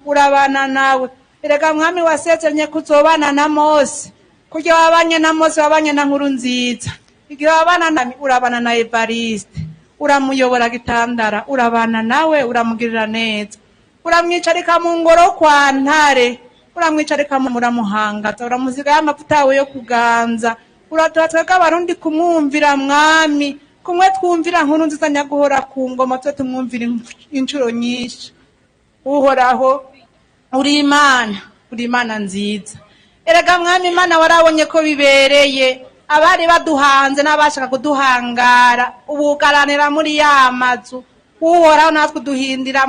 Urabana nawe. Erega mwami, wasezeranye kuzobana na Mose. Kurya wabanye na Mose, wabanye na Nkuru Nziza. Igihe wabana na, urabana na Evariste, uramuyobora gitandara, urabana nawe, uramugirira neza, uramwicarika mu ngoro kwa ntare, uramwicarika, muramuhangaza, uramuzigayo amavuta yawe yo kuganza. Uraduha twebwe Abarundi kumwumvira, mwami, kumwe twumvira Nkuru Nziza nyaguhora ku ngoma, twe tumwumvira inshuro nyinshi. Uhoraho, uri Imana, uri Imana nziza. Erega mwami Imana, warabonye ko bibereye abari baduhanze n'abashaka kuduhangara ubugaranira muri ya mazu. Uhoraho, natwe duhindira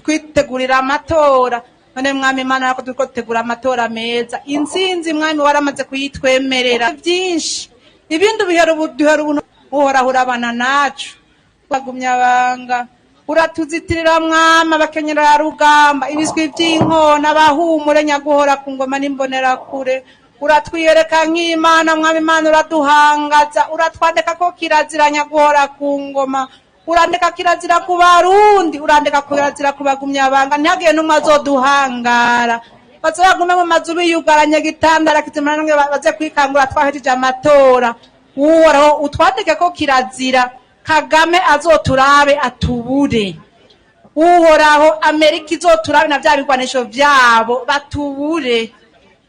kwitegurira amatora. None mwami Imana, nako turiko dutegura amatora meza. Intsinzi, mwami, waramaze kuyitwemerera. Byinshi ibindi ubihera ubu, duhera ubuntu. Uhoraho, urabana nacu, bagumya banga, uratuzitirira mwami, abakenyera rugamba, ibiswi by'inkona abahumure. Nyaguhora ku ngoma n'imbonerakure, uratwiyereka nk'Imana. Mwami Imana, uraduhangaza, uratwandika ko kirazira. Nyaguhora ku ngoma, urandika kirazira ku Barundi, urandika kirazira ku bagumyabanga. Ntihagire n'umwe azoduhangara. Baze bagume mu mazu biyugaranye gitandara kizima, baze kwikangura twahejeje amatora. Uhoraho, utwandike ko kirazira. Kagame azoturabe atubure. Uhoraho, Amerika izoturabe na vya bigwanisho vyabo, batubure.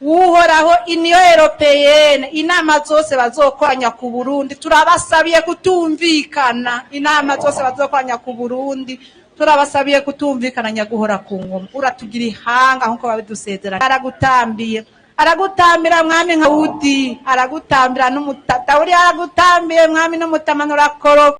Uhoraho, Union européenne, inama zose bazokoranya ku Burundi, turabasabiye kutumvikana. Inama zose bazokoranya ku Burundi, turabasabiye kutumvikana. Nyaguhora ku ngoma, uratugira ihanga nkuko babidusezerana. Aragutambiye, aragutambira mwami nka Wudi, aragutambira n'umutata uri, aragutambiye mwami n'umutamano urakoroka.